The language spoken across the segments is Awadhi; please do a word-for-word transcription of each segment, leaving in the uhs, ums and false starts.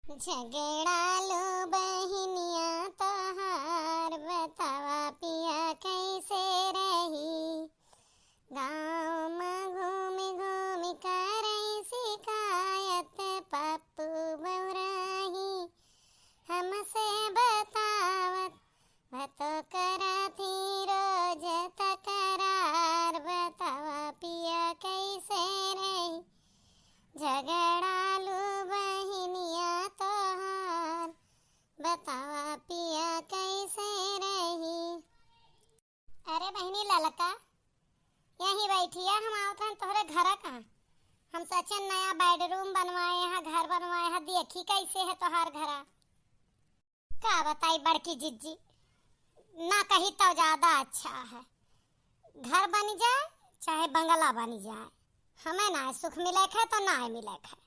झगड़ालू बहिनिया तोहार बतावा पिया कैसे रही। गाँव में घूमि घूमि करई शिकायत पप्पू बौराही। हमसे बतावत भतो करथी रोज तकरार बतावा पिया कैसे रही। झगड़ालू बहिनिया तोहार बतावा पिया कैसे रही। अरे बहिनी ललका, यहीं बैठिया, हम आवत रहन तोहरे घरा का। हम सोचेन नया बेडरूम बनवाए हैं, घर बनवाए हैं, देखी कैसे है तोहार घरा। का बताई बड़की जिज्जी, ना कही तो ज्यादा अच्छा है। घर बनि जाए चाहे बंगला बनि जाए, हमें ना सुख मिले है तो ना मिले है।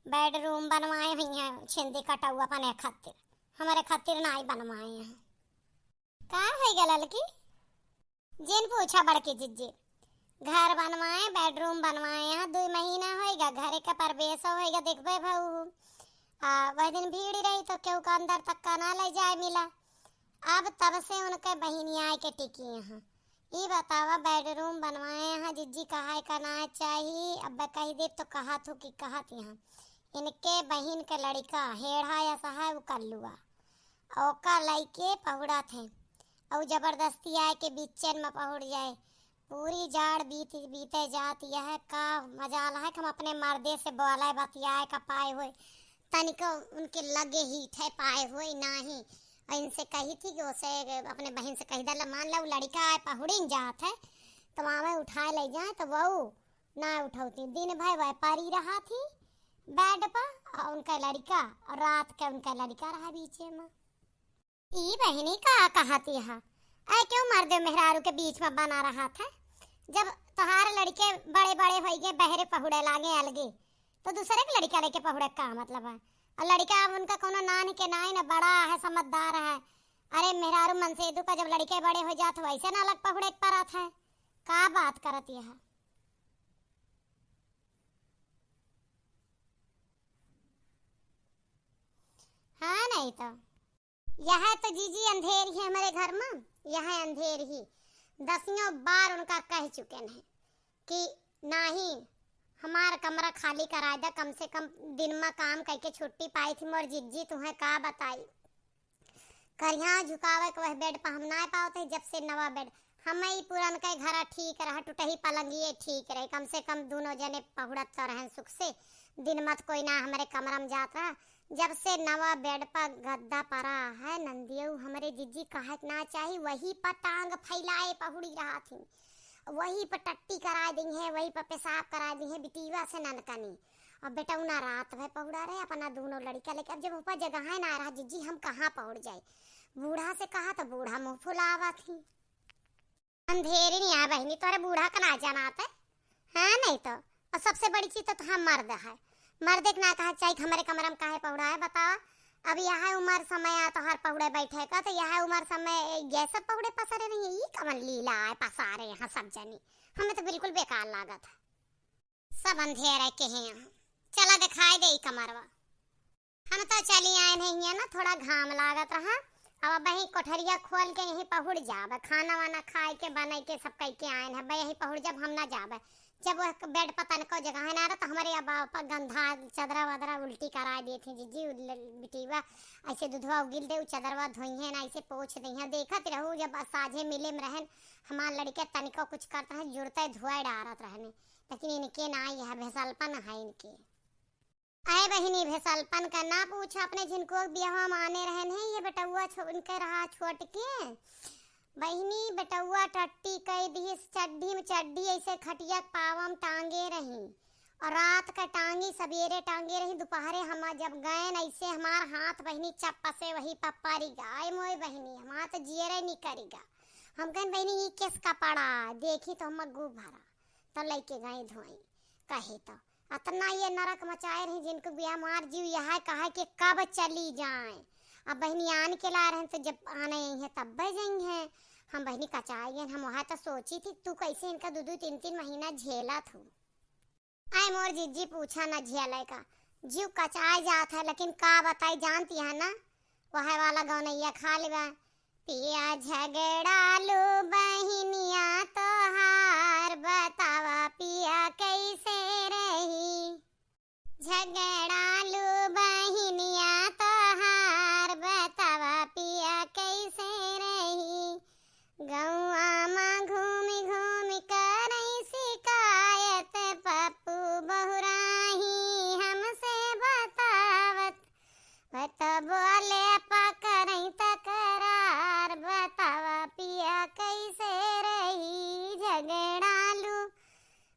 बेडरूम बनवाए हुई हैं छिंदी कटऊ अपने खातिर, हमरे खातिर ना बनवाए हैं। का होइगा ललकी? जिन पूछा बड़की जिज्जी। घर बनवाए, बेडरूम बनवाए, यहाँ दुइ महीना होइगा, घरे का प्रवेश होइगा, देखबे भाऊ। आ, वह दिन भीड़ रही तो केहू का अंदर तक का ना ले जाए मिला। अब तब से उनके बहिनी आए के टिकी यहाँ। ई बतावा, बेडरूम बनवाए यहाँ, जिज्जी कहाए का ना चाही, अब कही दे तो कहत हो कि कहत यहाँ। इनके बहिन के लड़िका हेढ़ा या सहाय उ कल्लुआ, ओका लइके पहुड़त हैं। अउ जबरदस्ती आए के बीचन में पहुड़ जाए। पूरी जाड़ बीत, बीते जात, यह का मजाल है कि हम अपने मर्दे से बोले बतियाए का पाए होए, तनिको उनके लगे ही ठे पाए होए नाही। और इनसे कही थी कि उसे अपने बहिन से कही दे, मान लो लड़िका आए पहुड़िन जात है, तो वहाँ उठाए ले जाए, तो वो ना उठौती। दिन भर वह परी रहा थी बेड पर, और उनका लड़िका, और रात के उनका लड़िका रहा बीचे में। ई बहिनी का कहती है, ऐ क्यों मर्दे मेहरारू के बीच में बना रहा था? जब तोहार लड़िके बड़े बड़े होइगे, बहरे पहुड़े लागे अलगे, तो दूसरे के लड़िका लेके पहुड़े का मतलब है? और लड़िका अब उनका कोनो नान के नाई ना, बड़ा है, समझदार है। अरे मेहरारू मनसेदू का जब लड़िके बड़े हो जात वैसे ना अलग पहुड़े के परत है। का बात करती है? हाँ नहीं तो। यह तो जीजी अंधेर ही हमरे घर में, यह अंधेर ही। दसियों बार उनका कह चुके हैं कि नाही, हमार कमरा खाली कराए दे, कम से कम दिन में काम करके छुट्टी पाई थी मोर जिज्जी, तुहें का बताई। करिया झुकावे के वह बेड पर हम ना पावत है, जब से नवा बेड। हम ई पुरनका घर ठीक रहा, टुटही पलंगिए ठीक रहे, कम से कम दोनों जने पहुड़त तो रहन सुख से। दिन मत कोई ना हमरे कमरा में जात रहा। जब से नवा बेड पर गद्दा परा है नंदियऊ, हमरे जिज्जी कहे के ना चाही, वही पर टांग फैलाए पहुड़ी रहा थी, वही पर टट्टी कराए दी है, वही पर पेशाब कराए दी है, बिटीवा से ननकनी। अब बेटौना रात भर पहुड़ा रहे अपना दोनों लड़िका लेके। अब जब ऊपर जगह है ना रहा जिज्जी, हम कहाँ पहुड़ जाए? बूढ़ा से कहा तो बूढ़ा मुँह फुलावा थी। अंधेरी नहीं आ बहिनी, तोहरे बूढ़ा का ना जनात है, हाँ नहीं तो। और सबसे बड़ी चीज तो तुहार मर्द है, मर्दे के ना कहा चाही कि हमरे कमरा में काहे पहुड़ा है, बतावा। अब यह उम्र समय आ तोहार पहुड़े बैठे का, तो यह उम्र समय ये सब पहुड़े पसरे नहीं है, ई कवन लीला है पसारे यहाँ सब जनी। हमें तो बिल्कुल बेकार लागत है। सब अंधेरे के हैं यहाँ। चला दिखाई दे ई कमरवा। हम तो चली आए हैं यहाँ ना, थोड़ा घाम लागत रहा। अब वही कोठरिया खोल के यहीं पहुड़ जाब, खाना वाना खाए के बनाए के सब कह के आए हैं, अब यहीं पहुड़ जाब, हम ना जाब। जब वह बेड पर तनको जगह ना रहा तो हमरे अब आप गंधा चदरा वदरा उल्टी करा दिए थे जिज्जी, बिटीवा ऐसे दूधवा उगिल दे, उ चदरवा धोई है ना, ऐसे पोछ दे हैं। देखत रहू जब साझे मिले में रहन, हमार लड़के तनिको कुछ करत रहन, जुड़ते धोए डारत रहने, लेकिन इनके ना, यह भेसलपन है इनके। अरे बहिनी, भेसलपन का ना पूछा, अपने झिनको बियाहवा माने रहन है, ये बेटउआ छो-, इनके रहा छोट के। बहिनी, बेटउआ टट्टी कई दिहिस, चड्ढी में चड्ढी ऐसे खटिया के पावम टांगे रही। और रात का टांगी, सबेरे टांगे रही, दोपहरे हम जब गए न, ऐसे हमार हाथ बहिनी चप्पा से वही पप्पा रिगा। आय मोय बहिनी, हमार तो जियरे नहीं करिगा। हम कहन, "बहिनी, ये किस कपड़ा?" देखी तो हम गू भरा, तो लेके गए धोई। कहे तो अतना ये नरक मचाए रही, जिनको बिया मार जीव यह कहा कि कब चली जाए। अब बहिनी आन के ला रहे तो जब आने आई है तब बह जाई है। हम बहिनी कचाई गए, हम वह तो सोची थी, तू कैसे इनका दो दो तीन तीन महीना झेला थू। आए मोर जिज्जी पूछा ना झेले का, जीव कचाए जात है, लेकिन का बताई, जानती है ना, वह वाला गौनैया खाली बा। पिया झगड़ालू बहिनिया तोहार, बतावा पिया कैसे रही। झगड़ालू बहिनिया तोहार, बतावा पिया कैसे रही। गौआ मा घूमि घूमि करई शिकायत, पप्पू बहुराही हमसे बतावत। बत बोले पकड़ई तकरार, बतावा पिया कैसे रही। झगड़ालू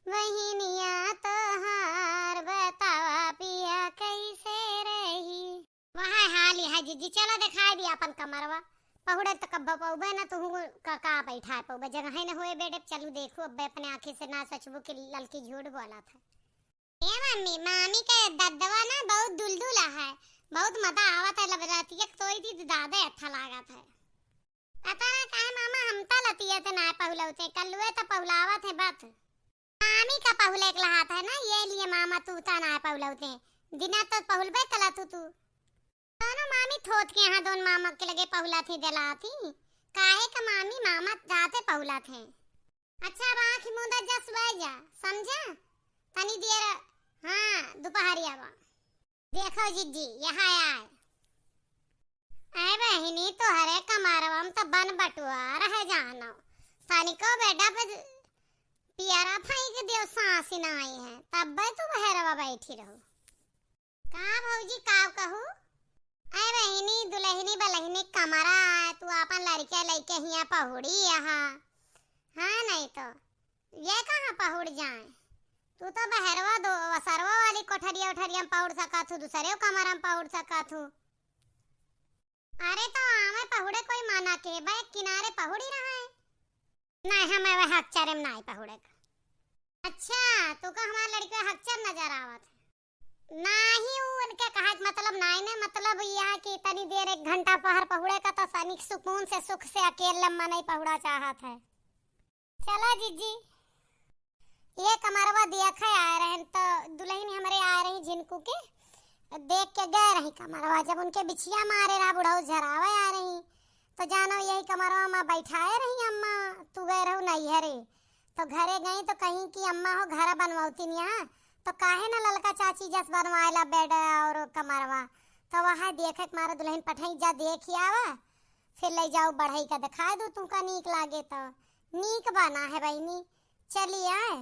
बहिनिया तोहार, बतावा पिया कैसे रही। वह हाल है जिज्जी, चला देखाई दी अपन कमरवा। पहुड़े त कब्बो पउबे ना, तुहू का, का बैठा पउबे, जगह है न होए बेडे। चलू देखू, अब अपने आँखी से ना सोचबू कि ललकी झूठ बोला था। ए मम्मी, मामी के दद्दवा ना बहुत दुलदुला है, बहुत मजा आवत है। लब रतिया के तोई दी तो ज्यादा अच्छा लागत है। पता ना काहे मामा, हम त लतिया ते ना पहुलौते, कल्लुए त पहुलावत है बस। मामी का पहुले के लहात है ना, ये लिए मामा तू त ना पहुलौते, दिना तो पहुलबे कला तू, तू। दोनों मामी थोथ के यहाँ दोन मामा के लगे पहुला थी देला थी। काहे का मामी, मामा जाते पहुला थे। अच्छा, अब आँख मूंदा जा, सुआई जा, समझा? तनी देर, हाँ, दोपहरिया बा। देखो जिज्जी, यहाँ आए। आए बहिनी, तोहरे कमरवा में तो बन बटुआ रह जानो। तनिको बेडा पे पियरा फेंक दियो, सांस ही ना आई है, तब तू बहरवा बैठी रहो। का भौजी, का कहू? अरे बहिनी, दुलहिनी बलहिनी कमरा है, तू आपन लड़के लइके हियाँ पहुड़ी यहाँ। हाँ, नहीं तो ये कहाँ पहुड़ जाए? तू तो बहरवा दो, वसरवा वाली कोठरिया उठरिया में पहुड़ सकत हूँ, दूसरे कमरा में पहुड़ सकत हूँ। अरे तो आवे पहुड़े, कोई मना के बे, किनारे पहुड़ी रहा है। नहीं, हमें वह अक्षर में नहीं पहुड़े का। अच्छा, तू का हमारे लड़के अक्षर नजर आवत है? नाही, उ उनके कहे के मतलब नाही ने, मतलब यह कि तनी देर एक घंटा पहर पहुड़े का तो तनिक सुकून से, सुख से अकेले मनई पहुड़ा चाहत है। चला जिज्जी, ये कमरवा देखे आए रहन तो दुलहिन हमरे आए रही झिनकू के, देख के गए रही कमरवा। जब उनके बिछिया मारे रहा बुढ़ऊ झरावे आए रही तो जानो यही कमरवा में बैठाए रही अम्मा, तू गए रहू नैहरे। तो घरे गई तो कहीं कि अम्मा हो घर बनवती यहाँ, तो काहे ना ललका चाची जस बनवाएला बेड और कमरवा। तो वह देखे के मारे दुलहिन पठाई जा देखि आवा, फिर ले जाओ बढ़ई का दिखाए दू, तुमका नीक लागे तो। नीक बना है बहिनी, चली आए।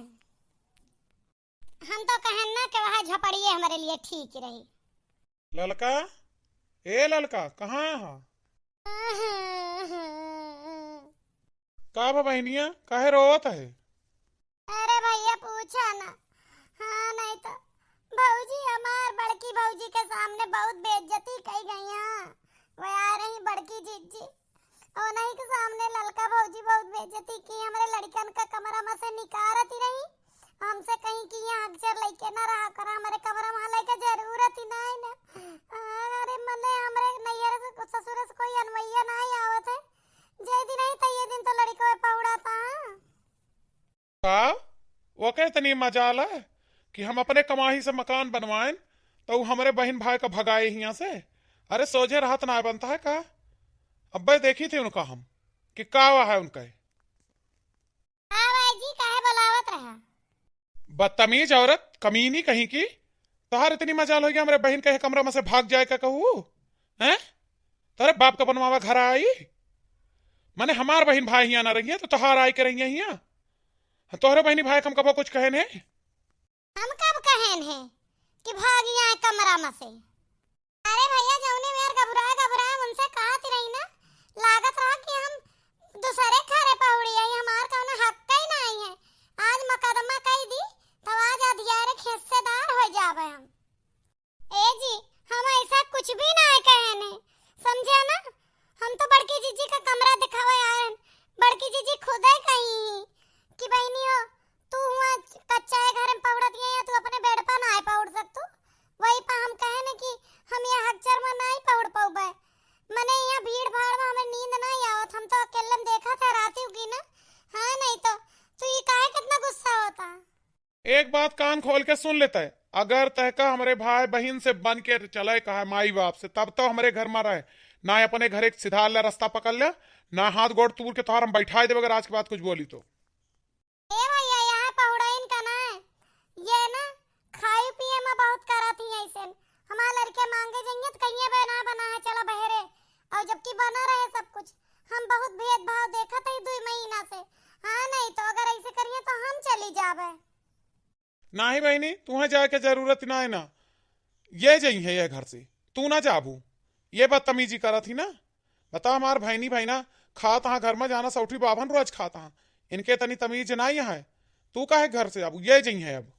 हम तो कहन ना कि वह झपड़िए हमरे लिए ठीक रही। ललका, ए ललका, कहाँ है? का बा बहिनिया, काहे रोवत है? अरे भैया पूछा ना। हाँ, नहीं तो भौजी हमार बड़की भौजी के सामने बहुत बेइज्जती कई गई। हाँ, वह आ रही बड़की जिज्जी, उन्हीं के सामने ललका भौजी बहुत बेइज्जती की। हमरे लड़कन का कमरा में से निकारत ही रही, हमसे कहीं कि यहाँ अक्षर लइके ना रहा करा, हमरे कमरा में लइके जरूरत ही नहीं ना। अरे मने हमरे नैहर से, ससुर से कोई अनवैया नहीं आवत है, जे दिन आई तो ये दिन तो लड़कवे पहुड़ा था। का? ओके इतनी मजाल है कि हम अपने कमाही से मकान बनवाएन, तो उ हमरे बहिन भाई का भगाए हियाँ से? अरे, सोझे रहत ना बनता है का? अब्बे देखी थी उनका हम कि का हुआ है उनका। हाँ भाई जी, काहे बुलावत रहा? बदतमीज औरत, कमीनी कहीं की। तोहार इतनी मजाल होइगा, हमरे बहिन कहे कमरा में से भाग जाए का कहू? हैं? तोहरे बाप का बनवावा घर आई? मने हमार बहिन भाई हियाँ ना रहिए, तो तोहार आए के रहिए हियाँ। तोहरे बहिनी भाई का हम कबो कुछ कहेन है? हम कब कहेन है कि भाग जाए कमरा में से? अरे भैया, जौने मेर घबराए घबराए उनसे कहत रही ना, लागत रहा कि हम दूसरे घरे पहुड़ी आई, हमार कौनो हक ही नहीं है। आज मुकदमा कई दी, तब आज अधियारे हिस्सेदार हो जावे हम। ए जी, हम ऐसा कुछ भी ना कहेन है, समझे ना? हम तो बड़की जीजी का कमरा दिखावे आए हैं। बड़की जीजी खुदे कही कि बहिनी हो, तू हुआ कच्चा है घर में पहुड़त है या तू अपने बेड पर ना आए पहुड़ सकतू। वही पर हम कहेन कि हम यहाँ हकचर में ना ही पहुड़ पउबे। मने यहाँ भीड़ भाड़ में हमें नींद ना ही आवत, हम तो अकेले में देखा था रात ही की ना। हाँ, नहीं तो तू ये काहे कितना गुस्सा होता? एक बात कान खोल के सुन लेता है, अगर तहका हमरे भाई बहिन से बन के चले कहा, माई बाप से, तब तो हमरे घर मा रहे, ना अपने घर एक सिधार ले रस्ता पकड़ ले, ना हाथ गोड़ तूर के तोहार हम बैठाए देबे अगर आज के बाद कुछ बोली तो। ए भैया, यहाँ पहुड़इन का ना, ये ना खाई पिए मा बहुत करत ही ऐसे। हमार लड़के मांगे जइहे तो कहिए बना बना है, चला बहरे, और जबकि बना रहे सब कुछ। हम बहुत भेदभाव देखत ही दुई महीना से। हाँ, नहीं तो अगर ऐसे करिए तो हम चली जाबे। नाही बहिनी, तुहें जाए के जरूरत ना है ना, ये जइहे ये घर से, तू ना जाबू। ये बदतमीजी करत ही ना, बता हमार बहिनी बहिना खात हाँ घर मा, जाना सौठी बाभन रोज खात हाँ, इनके तनी तमीज नाई है, तू काहे घर से जाबू, ये जइहे अब।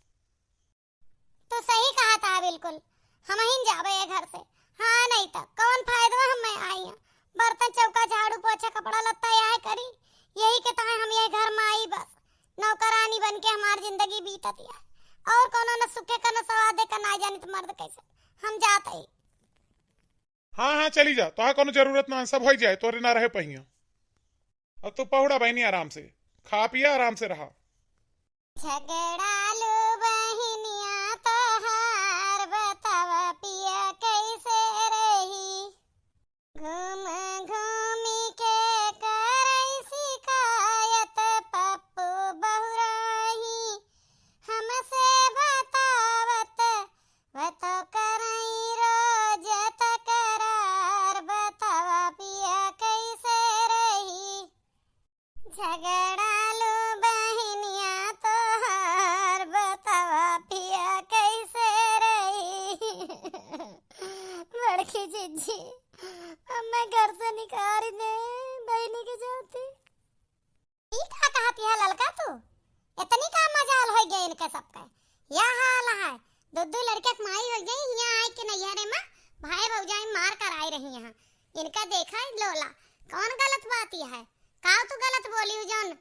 तू सही कहत हा बिल्कुल, हमहिन जाबे ये घर से। हाँ, नहीं तो कौन फायदा हम आई है, बर्तन चौका झाड़ू पोछा कपड़ा लत्ता यह करी, यही के ताहे हम ये घर मा आई बस। नौकरानी बन के हमार जिंदगी बीतत या, और कौनो न सुखे का न स्वाद का ना जानित मर्द कैसे। हम जात ही। हाँ हाँ चली जा, तोहार कौनो जरूरत ना है, सब हो जाए, तोरे ना रहे पहिया। अब तू पहुड़ा बहिनी आराम से, खा पिया आराम से रहा। झगड़ालू बहिनिया तोहार बतावा पिया कैसे रही, घूम घूमी के करई शिकायत पप्पू बहुराही, हमसे बतावत वह तो करई रोज तकरार, बतावा पिया कैसे रही। झगड़ालू बहिनिया तोहार बतावा पिया कैसे रही। बड़की जिज्जी, अब मैं घर से निकाल दे बहिनी के जाते। ई का कहत है ललका तू? इतनी का मजाल हो गए इनके सबके? यह हाल है, दो दो लड़के के माई हो गई, यहाँ आए के नैहरे में भाई भौजाई मार कर आई रही यहाँ। इनका देखा है लोला, कौन गलत बात यह है? का तू गलत बोली हो जौन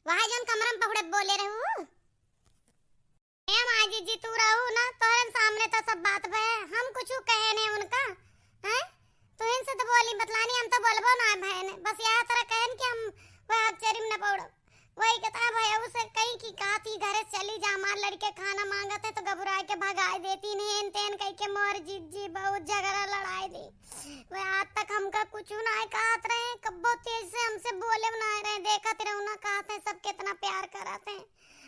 वहाँ जौन कमरा में पहुड़े बोले रहू? ए माँ जी, जी तू रहू ना, तोहरे सामने तो सब बात भय, हम कुछ कहे नहीं उनका, हैं? तुहिन से तो बोली बतलानी, हम तो बोलबो ना भय ने, बस यह तरह कहन कि हम वह अक्षरी में न पौड़ब। वही कहता है भैया उसे कहीं की कहा थी घरे चली जा, हमार लड़के खाना मांगत है तो घबराए के भगाए देती नहीं, एन तेन कह के मोर जिज्जी बहुत झगड़ा लड़ाई दी। वह आज तक हमका कुछ ना कहत रहे, कब्बो तेज से हमसे बोले ना रहे, देखत रहू ना कहत है सब कितना प्यार करत है।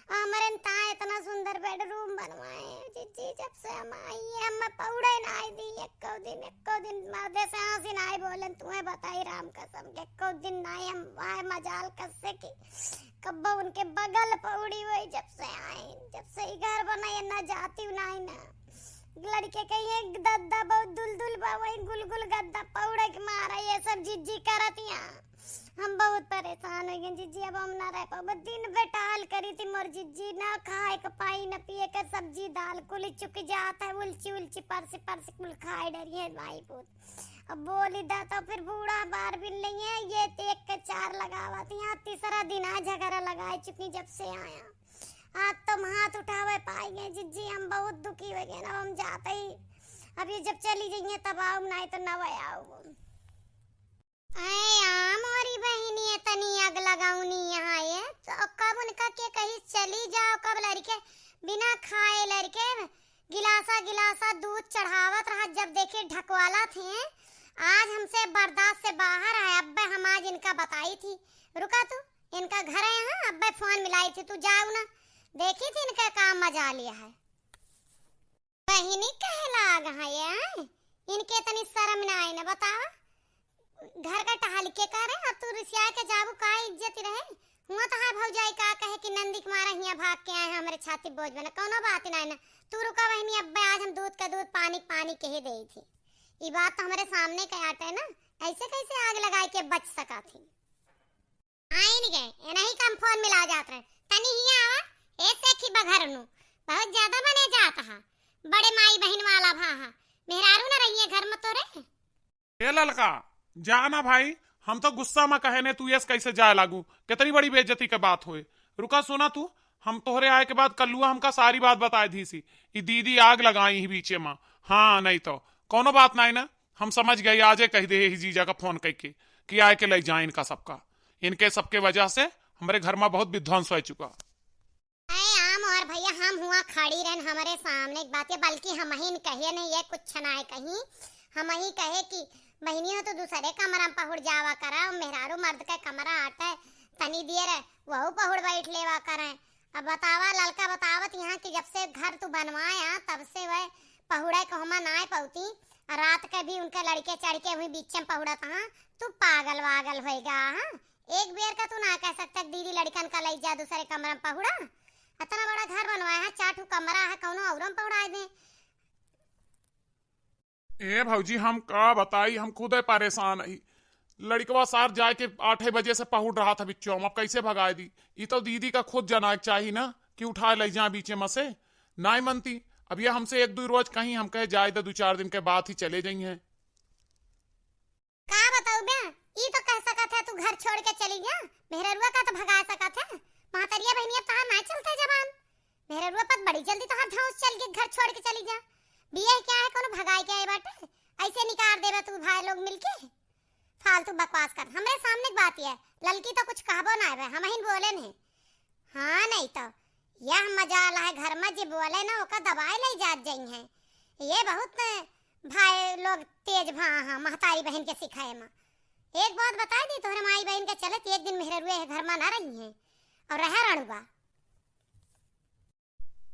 हमरे ता इतना सुंदर bedroom बनवाए हैं, जिज्जी, जब से हम आई हैं, हम पौड़े नाई दी, एको दिन, एको दिन मर्दे से हंसी नाई बोलन, तुहे बताई राम कसम, एको दिन नाई हम आए मजाल कस्से की, कब्बो उनके बगल पौड़ी हुई, जब से आए, जब से ई घर बनाए, ना जाती नाई ना। लड़के कहिए गद्दा बहुत दुलदुल बा, वही गुलगुल गद्दा पौड़े के मारा, ये सब जिज्जी करतिया। हम बहुत परेशान हो गए जिज्जी, अब हम ना रह पाबो। दिन भर टहल करी थी मोर जिज्जी, ना खाए के पाई, ना पिए के सब्जी दाल, कुल चुक जात है, उलची उलची परसी परसी कुल खाए डरी है माई पूत। अब बोली दा तो फिर बूढ़ा बार बिन नहीं है, ये तो एक के चार लगावा थी, यहाँ तीसरा दिन आ झगड़ा लगाए चुकी जब से आया। आज तो हम हाथ उठावे पाई गए जिज्जी, हम बहुत दुखी हो गए ना, हम जाते ही, अब ये जब चली जाइए तब आऊ, नहीं तो नवे आऊ। अरे आ मोरी बहिनी, इतनी आग लगाउनी यहाँ ये, तो कब उनका के कही चली जाओ, कब लड़के बिना खाए लड़के गिलासा गिलासा दूध चढ़ावत रहा, जब देखे ढकवाला थे, आज हमसे बर्दाश्त से बाहर है। अब्बे हम आज इनका बताई थी, रुका तू, इनका घर है यहाँ, अब्बे फोन मिलाई थी, तू जाऊ ना, देखी थी इनका काम मजा लिया है। बहिनी कहे लाग है ये, हैं? इनके इतनी शर्म ना आई ना, बतावा। घर का टहल के करे, अब तू रिसिया के जाबू, का इज्जत रहे? हुआ तो है भौजाई का कहे कि नंदी के मारा हिया भाग के आए हैं, हमरे छाती बोझ बना, कौनो बात ना है ना। तू रुका बहिनी, अब्बे आज हम दूध का दूध, पानी का पानी कहे दे थी। ई बात तो हमरे सामने के आटे ना, ऐसे कैसे आग लगाए के बच सका थी? आइन गए, एनही का हम फोन मिला जात रहे। तनी हिया आवा, ए सेखी बघरनु, बहुत ज्यादा बने जात हा। बड़े माई बहिन वाला भा हा। मेहरारू न रहिए घर में तोरे। ए ललका, जा ना भाई, हम तो गुस्सा में कहे ने, तू यस कैसे जाए लागू? कितनी बड़ी बेइज्जती के बात होए। रुका सुना तू, हम तोहरे आए के बाद कल्लुआ हमका सारी बात बताए दीसी। ई दीदी आग लगाई ही बीचे में। हाँ, नहीं तो कौनो बात नहीं ना, हम समझ गए, आजे कह दे ही जीजा का फोन करके कि आए के ले जाए इनका सबका। इनके सबके वजह से हमरे घर में बहुत विध्वंस हो चुका। अरे आ मोर भइया, हम हुआँ खड़ी रहन, हमरे सामने एक बात ये, बल्कि हमहिन कहे नहीं, ये कुछ ना है कहीं, हमही कहे कि बहिनी हो, तू दूसरे कमरा में पहुड़ जावा करा, मेहरारू मर्द का कमरा आटे, तनी देर वहू पहुड़ बैठ लेवा करें। अब बतावा, ललका बतावत यहाँ कि जब से घर तू बनवाया, तब से वह पहुड़े कहमा नाय पौती, और रात के भी उनके लड़के चढ़ के वही बीच में पहुड़त हाँ। तू पागल वागल होएगा, हाँ? एक बेर का तू ना कह सकता कि दीदी लड़कन का लई जा दूसरे कमरा में पहुड़ा। इतना बड़ा घर बनवाया है, चार ठो कमरा है, कौनो औरों में पहुड़ा दे। ए भौजी, हम का बताई, हम खुदे परेशान हई। लड़कवा सार जाए के आठे बजे से पहुड़ रहा था बिच्चो, हम अब कैसे भगाए दी? ई तो दीदी का खुद जाना के चाही ना कि उठाए लई जा बीचे में से। नाय मनती। अब ये हमसे एक दो रोज कहीं, हम कहे जाए दे, दो चार दिन के बाद ही चले जाई हैं। का बताऊ बे, ई तो कह सकत है तू घर छोड़ के चली जा, मेहररुआ का तो भगा सकत है। महतरिया बहनिया तहार नाय चलते जबान। मेहररुआ पत बड़ी जल्दी तोहार धौंस चल गई, घर छोड़ के चली जा। बियाह क्या है, कोनो भगाए के आए बाटे? ऐसे निकार देबे तू भाई लोग मिलके। फालतू बकवास कर, हमरे सामने के बात ये, ललकी तो कुछ कहबो ना आवे, हमहिन बोले नहीं। हाँ, नहीं तो यह मजाल है, घर में जे बोले ना, ओका दबाए ले जात जाई हैं। ये बहुत भाई लोग तेज भा हाँ, महतारी बहन के सिखाए में। एक बात बताई दी, तोहरे माई बहन के चलत एक दिन मेहररुए घर में ना रही हैं और रहा रणुआ।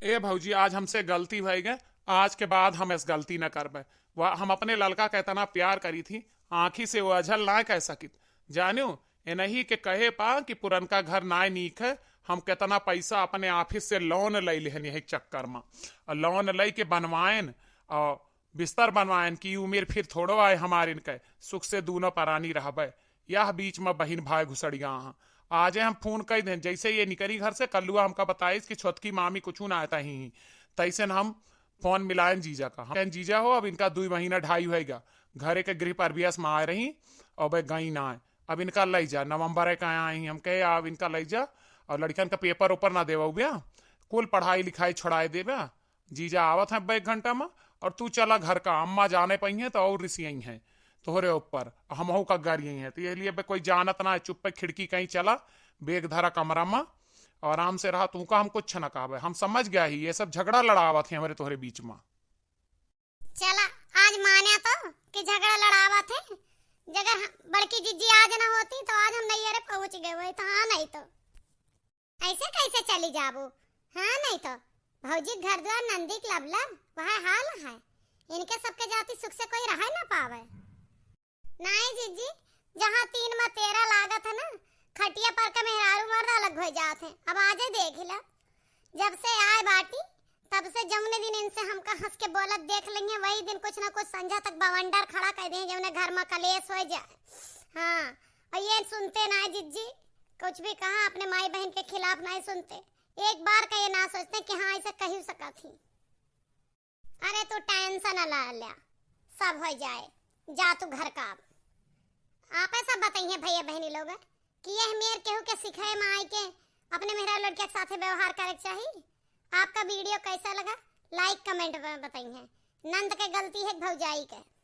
ए भौजी, आज हमसे गलती भई गए, आज के बाद हम इस गलती न करबे। वह हम अपने ललका के इतना प्यार करी थी, आँखी से ओझल ना कह सकित। जानियो, इन्हीं के कहे पा कि पुरनका घर नाय नीक है, हम कितना पैसा अपने office से loan ले लेहन यही चक्कर में, और loan ले के बनवाएन, और बिस्तर बनवाएन कि उम्र फिर थोड़ो आए हमार इनके, सुख से दूनो परानी रहबे। यह बीच में बहिन भाई घुसड़ गया हाँ। आजे हम फोन कई देन, जैसे ये निकली घर से, कल्लुआ हमका बताइस कि छोटकी मामी कुछ ना आता ही। तैसन हम फोन मिलाएन जीजा का, हम कहेन, "जीजा हो, अब इनका दुई महीना ढाई होएगा, घरे के गृह प्रवेश में आए रही, अब गई ना है, अब इनका लई जा, नवंबर का आए ही।" हम कहे, "अब इनका लई जा और लड़कन का paper ओपर ना देवा बे, कुल पढ़ाई लिखाई छोड़ाए देबे।" जीजा आवत हैं एक घंटा में, और तू चला घर का, अम्मा जाने पई हैं तो और रिसियाई हैं तोहरे ऊपर, हमहू का गरियाई हैं। तो ये लिए बे कोई जानत ना है, चुप्पे खिड़की कहीं चला, bag धरा कमरा में, और आराम से रहा, तू का हम कुछ ना कहबे, हम समझ गया ही, ये सब झगड़ा लड़ावत हैं हमरे तोहरे बीच में। चला, आज मान्या तो कि झगड़ा लड़ावत हैं, जगर हम, बड़की जिज्जी आज ना होती तो आज हम नैहरे पहुँच गए हुए, तो हाँ नहीं तो। ऐसे कैसे चली जाबू? हाँ, नहीं तो भौजी घर द्वार नंदी के लब लब, वह हाल है। इनके सबके जाति सुख से कोई रह ना पावे। नहीं जिज्जी, जहाँ तीन में तेरह लागत है ना, खटिया पर के मेहरारू मर्द अलग हो जात हैं। अब आजे देख ला, जब से आए बाटी, तब से जौने दिन इनसे हमका हंस के बोलत देख लेंगे, वही दिन कुछ ना कुछ संझा तक बवंडर खड़ा कर दें, जौने घर में कलेश हो जाए। हाँ, और ये सुनते ना जिज्जी, कुछ भी कहा अपने माई बहन के खिलाफ नहीं सुनते, एक बार का ये ना सोचते कि हाँ, ऐसे कही सकत ही। अरे तू tension ना ल्या, सब हो जाए, जा तू घर का। अब आपे सब बताइए भैया बहनी लोग कि यह मेर केहू के सिखाए में आई के अपने मेहरा लड़किया के साथे व्यवहार करे के चाही। आपका video कैसा लगा, like comment में बताइए। नंद के गलती है भौजाई के।